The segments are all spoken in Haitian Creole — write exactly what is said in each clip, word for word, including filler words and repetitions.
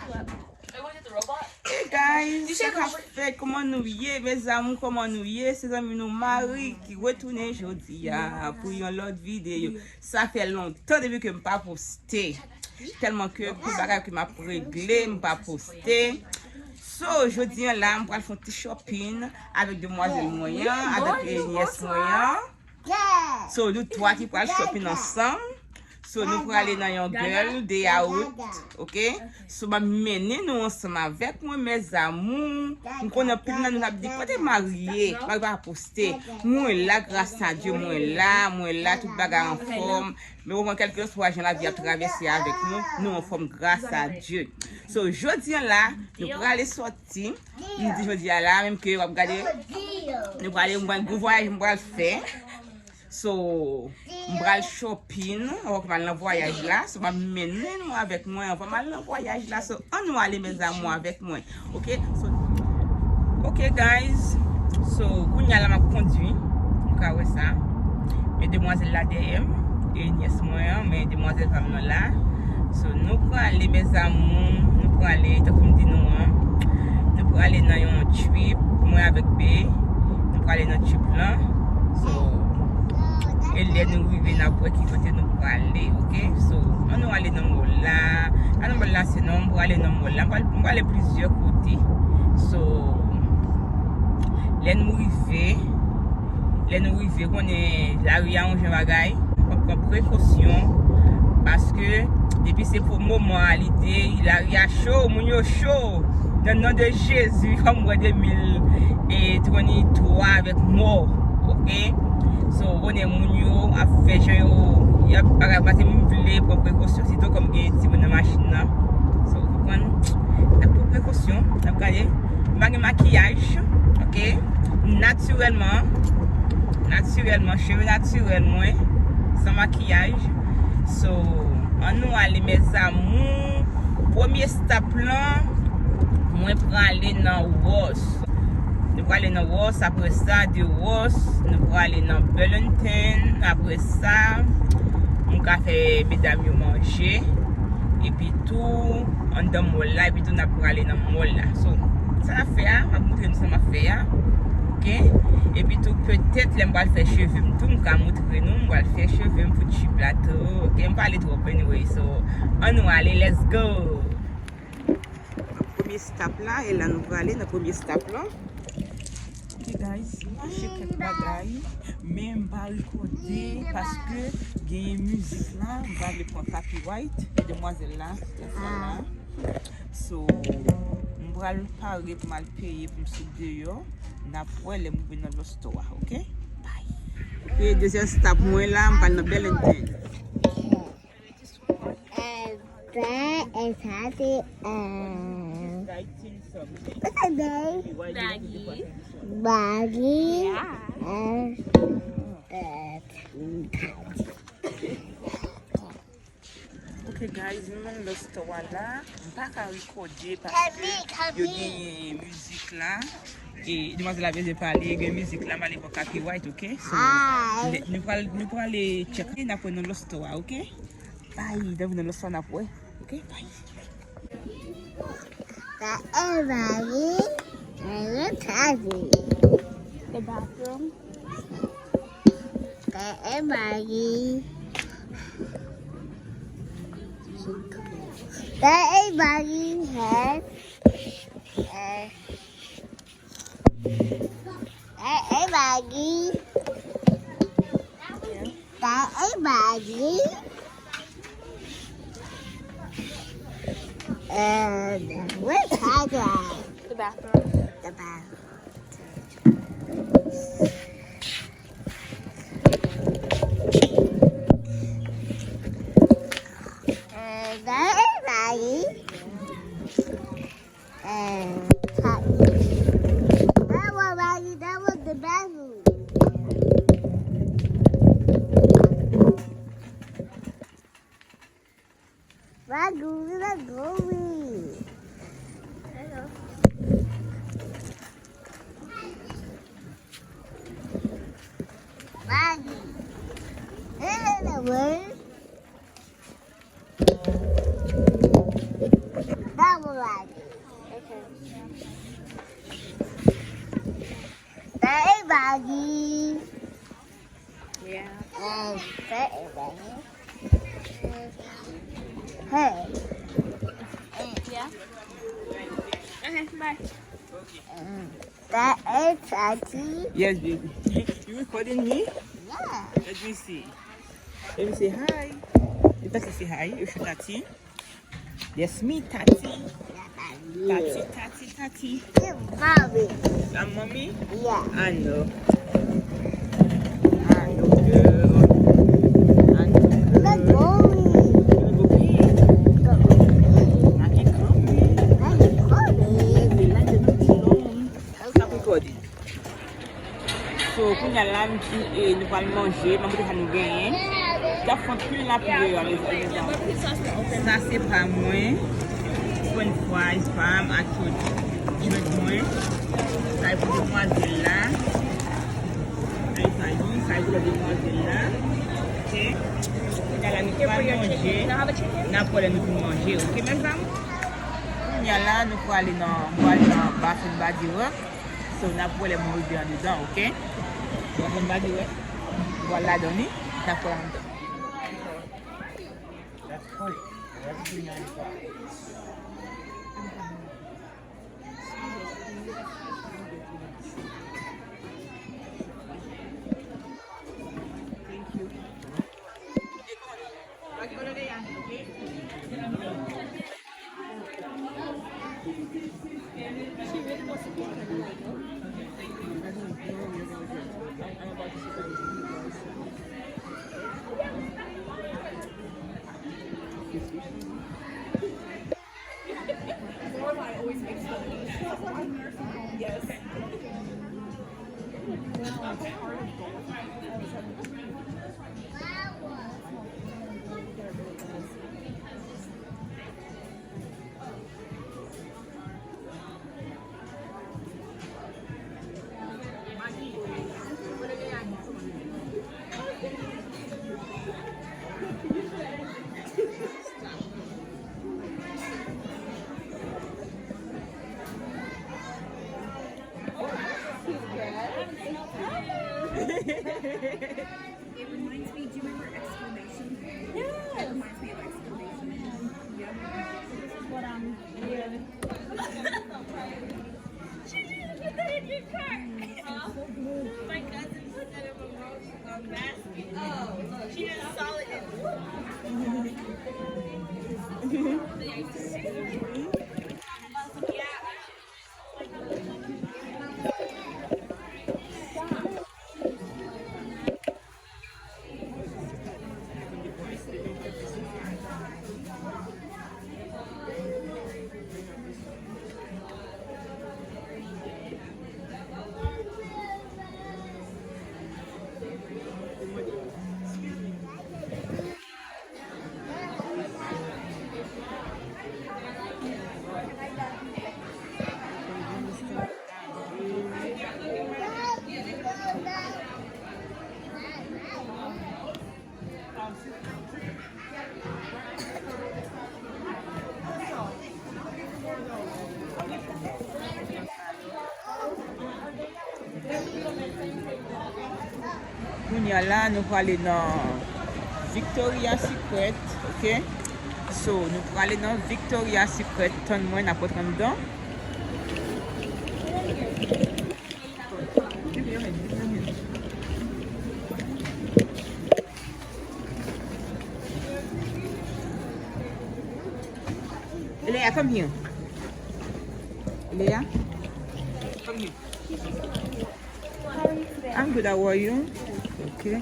Hey guys, sa k ap fèt? Kòman nou ye, mes amours? Kòman nou ye? Se zanmi nou Marie ki retounen jodi a pou yon lòt videyo. Sa fè lontan depi ke m pa poste. Tèlman ke gen bagay ke m ap regle, m pa poste. So, jodi a la, m pral fè yon ti shopping avèk demwazèl mwen an, avèk, eh, nyès mwen an. So, nou twa ki pral shopping ansanm. So, nou prale nan yon girl day out, ok? So, m ap mennen nou ansanm avèk mwen, mes amours. M konnen anpil nan nou ap di, "Kote Marie ye?" Marie pa poste. Mwen la, gras a Dye, mwen la, mwen la, tout bagay anfòm. Men ou konprann, kèlkeswa jan lavi ap travèse avèk nou, nou anfòm gras a Dye. So, jodi a la, nou prale sòti. M di jodi a la, menm ke w ap gade, nou prale, m pral, gwo vwayaj m pral fè. So, m pral shopping, anvan m al nan vwayaj la. So, m ap mennen nou avèk mwen, anvan m al nan vwayaj la. So, ann nou ale, mes amours, avèk mwen. Ok, so, ok, guys. So, kounye a la, m ap kondwi. Nou ka wè sa. Men demwazèl la dèyè m. E nyès mwen an, men demwazèl pa m nan la. So, nou prale, mes amours. Nou prale, tankou m di nou an. Nou prale nan yon trip. Mwen avèk Be. Nou prale nan trip lan. So, e lè nou rive, n ap wè ki kote nou prale, ok? So, ann nou ale nan mall la. Pa nan mall la, se non, m prale nan mall la. M pral, m prale plizyè kote. So, lè nou rive, lè nou rive, konnen lari a yon jan bagay. Fòk pran prekosyon, paske depi se pou moman a, lide, lari a cho, moun yo cho. Nan non de Jezi, fò m wè de mil twenty-three avèk mò, ok? So, ou konnen moun yo ap fè jan yo, y ap bagay, paske m vle pran prekosyon, sitou kòm gen timoun nan machin nan. So, ou konprann? N ap pran prekosyon, n ap gade. M pa gen makiyaj, ok? Natirèlman, natirèlman, cheve natirèl mwen, san makiyaj. So, ann nou ale, mes amours. Premye stop lan, mwen prale nan Ross. Nou prale nan Ross, apre sa, de Ross, nou prale nan Burlington, apre sa, m ka fè medam yo manje, epi tou, anndan mall la, epi tou, n ap prale nan mall la. So, sa n ap fè a, m ap montre nou sa m ap fè a, ok? Epi tou, petèt, lè m pral fè cheve m tou, m ka montre nou, m pral fè cheve m pou trip la tou, ok? M pale twòp, anyway, so, ann nou ale, let's go! Premye stop la, e la nou prale nan premye stop la. Ok, guys, m achte kèk bagay, men m pa rekòde paske genyen mizik la, m pa vle pran copyright, demwazèl la, yè swa la. So, m pral pare pou m al peye pou m sot deyò. N ap wè lè m rive nan lòt store a, ok? Bye. Ok, dezyèm stop mwen la, m pral nan Burlington. And that is happy and What's her name? Baggy. Baggy. Yeah. And that. Ok, guys, nou nan lòt store la. M pa ka rekòde paske yo genyen mizik la. E demwazèl la bezwen pale, gen mizik la, m ale pran copyright, ok? So, lè, nou pral, nou pral check, n ap wè nan lòt store a, ok? Bye, n ap wè nan lòt store, n ap wè, ok? Bye. Sa e Mari, e Tavi. The bathroom. Sa e Mari. Sa e Mari, eh, eh. That is Maggie. That is Maggie. And where's Hagrid? The bathroom. The bathroom. And that is Maggie. And that one, Maggie, that was the bathroom. Maggie, we not going. Hello. Maggie. Hello, the world. That one, Body. Yeah. And hey. Hey. Yeah. Okay, bye. That is Tati. Yes, baby. You recording me? Yeah. Let me see. Let me say hi. You can say hi. You should Tati. Yes, me, Tati. Tati, Tati, Tati. Mommy. I'm mommy? Yeah. I know. I know, girl. I know, girl. Let's go. Let's go. Let's go. Let's go. Let's go. Stop recording. So, kounye a la, m di, eh, nou pral manje, m ap montre sa nou genyen. T ap fè anpil lapli deyò a, mezanmi. Sa se pa mwen. French fries pa m ak tout jwèt mwen. Sa e pou demwazèl la. Sa e pa li, sa e pou lòt demwazèl la. Ok. Kounye a la, nou pral manje. N ap wè lè nou fin manje, ok, mezanmi? Kounye a la, nou prale nan, nou prale nan Bath and Body Works. So, n ap wè lè mwen rive anndan, ok? Bath and Body Works. Vwala, Doni, n ap wè anndan. It reminds me, do you remember Exclamation? Yeah. It reminds me of Exclamation. Yep. This is what I'm doing. She just put that in your car. My cousin put that in my mom's, um, basket. Oh, look. She just saw it and Kounye a la, nou prale nan Victoria's Secret, ok? So, nou prale nan Victoria's Secret. Tann mwen, n ap rantre anndan. Leah, come here. Leah, come here. I'm good, how are you? Okay.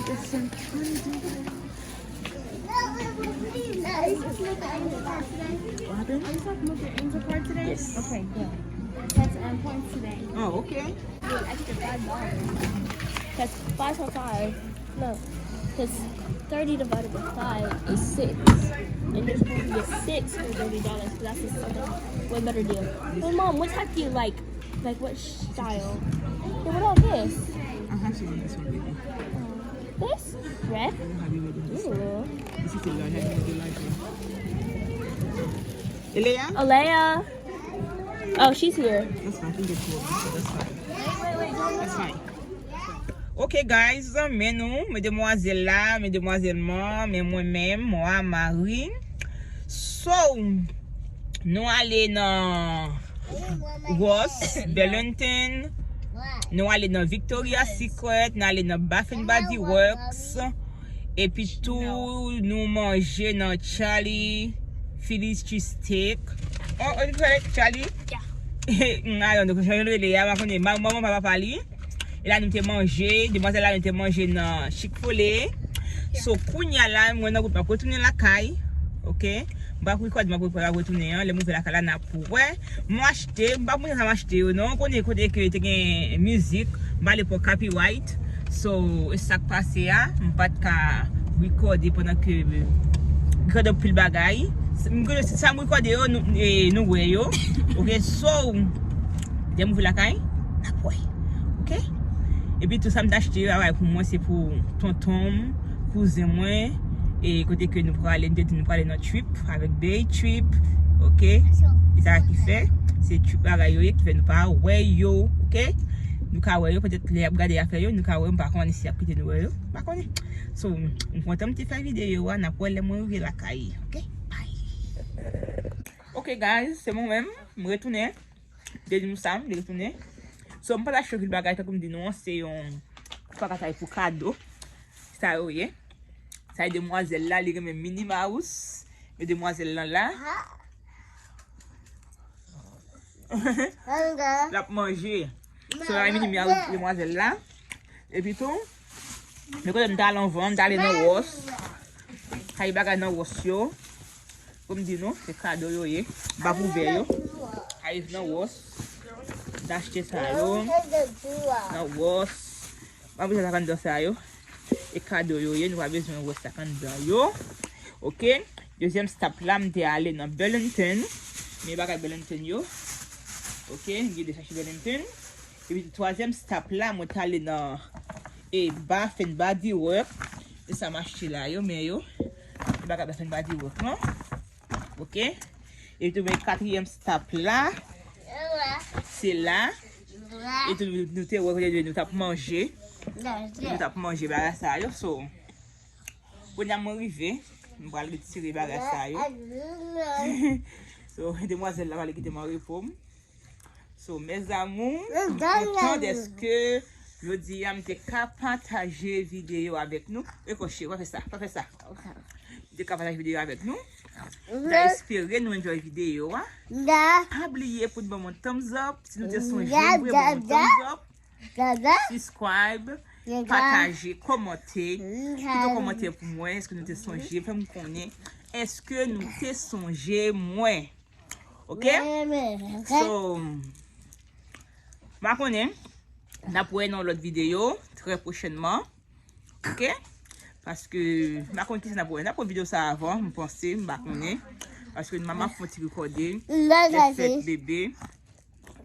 Listen, what happened? Are you talking about your angel card today? Yes. Okay, good. That's our points today. Oh, okay. An ekstra five dollars. That's five for five. No. Because thirty divided by five is six. And you're supposed to get six for thirty dollars. So that's a way better deal. But mom, what type do you like? Like what style? Then what about this? I'm actually this one, baby. This? Red? Ooh. This is the large. I think the large one. Alea? Alea! Oh, she's here. That's fine. I think it's cool. So that's fine. That's fine. Ok, guys, men nou, men demwazèl la, men demwazèl man, men mwen menm, mwa, mari. So, nou ale nan Ross, Burlington. Nou ale nan Victoria's Secret, nou ale nan Bath and Body Works. Epi tou, nou manje nan Charlie Philly's Cheesesteak. Oh, oh, you call it Charlie? Yeah. I don't know, jan yo rele a, m pa konnen. Ma-, manman pa papa li. E la nou te manje, demwazèl la nou te manje nan Chick-fil-A. So, kounya la, mwen nan wout m ap retounen lakay. Ok? M pa record, m ap retounen an. Lè m rive lakay la, n ap wè. Mwen achte, m pa montre sa m achte yo, non. Konnen kote ke te gen mizik, m ale pran copyright. So, e sa k pase a, m pa t ka rekòde pandan ke m rekòde anpil bagay. M, sa m rekòde yo, nou, e, nou wè yo. Ok, so, lè m rive lakay, n ap wè. Ok? Epi tou sa m t achte yo, a, pou mwen, se pou tonton m, kouzen mwen, e kote ke nou prale, nou te di nou prale nan trip avèk Bay Trip, ok? E sa ki fè, se trip bagay yo ye ki fè nou pa wè yo, ok? Nou ka wè yo, petèt lè y ap gade afè yo, nou ka wè yo, m pa konnen si y ap kite nou wè yo, m pa konnen. So, m kontan m te fè videyo a, n ap wè lè mwen rive lakay, ok? Bye! Ok, guys, se mwen menm, m retounen. Te di nou sa, m te retounen. So, m pa t achte anpil bagay, tankou m di nou an, se yon pakèt pou kado. Sa yo ye. Sa e demwazèl la, li renmen Minnie Mouse. Men demwazèl lan la. L ap manje. So, la Minnie Mouse, demwazèl la. Epi tou, men kote m t al anvan, m t ale nan Ross. Kay bagay nan Ross yo. Pou m di nou, se kado yo ye. M pa ouvè yo. Kay nan Ross. M t achte sa yo. Nan Ross. M pa bezwen sa k anndan sa yo. E kado yo ye, nou pa bezwen wè sa k anndan yo. Ok. Dezyèm stop la, m te ale nan Burlington. Men bagay Burlington yo. Ok, m gen de sachè Burlington. Epi twazyèm stop la, mwen t ale nan e Bath and Body Works. E sa m achte la yo, men yo. E bagay Bath and Body Works, non? Ok. Epi tou, men katriyèm stop la. Se la. E tou, nou te wè kote nou t ap manje. Nou t ap manje bagay sa yo, so. Kounye a mwen rive, m pral retire bagay sa yo. So, demwazèl la pral kite m an repo m. So, mes amours, m kontan dèske jodi a m te ka pataje videyo avèk nou. E kòche, pa fè sa, pa fè sa. M te ka pataje videyo avèk nou. M ta espere nou enjoy videyo a. Pa bliye pou n ban mwen thumbs up. Si nou te sonje m, vre ban mwen thumbs up. Subscribe, pataje, kòmante. Kite yon kòmantè pou mwen. Èske nou te sonje? Fè m konnen. Èske nou te sonje mwen? Ok? So, m pa konnen. N ap wè nan lòt videyo, trè pwochènman. Ok? Paske, m pa konn kisa n ap wè. N ap wè videyo sa avan, m panse, m pa konnen. Paske manman ap fè yon ti rekòde. Lè fèt bebe.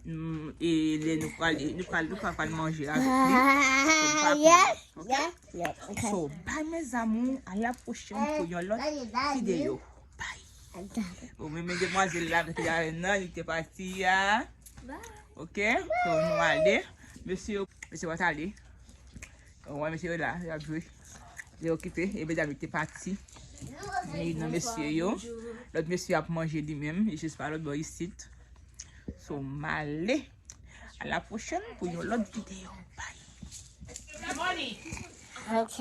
Mm, e lè nou prale, nou pral, nou pral manje avèk li. So, m pa konnen. Ok? So, bye mes amours, à la prochaine pou yon lòt videyo. Bye. Bon, men, men demwazèl la, avèk la, nan, li te pati a. Ok? So, nou ale. Mesye, mesye pa t ale. Wè, mesye yo la, y ap jwe. Yo okipe. E medam yo te pati. Men youn nan mesye yo. Lòt mesye ap manje li menm. Li jis pa lòt bò isit. So, m ale. A la pwochèn pou yon lòt videyo. Bye. Ok.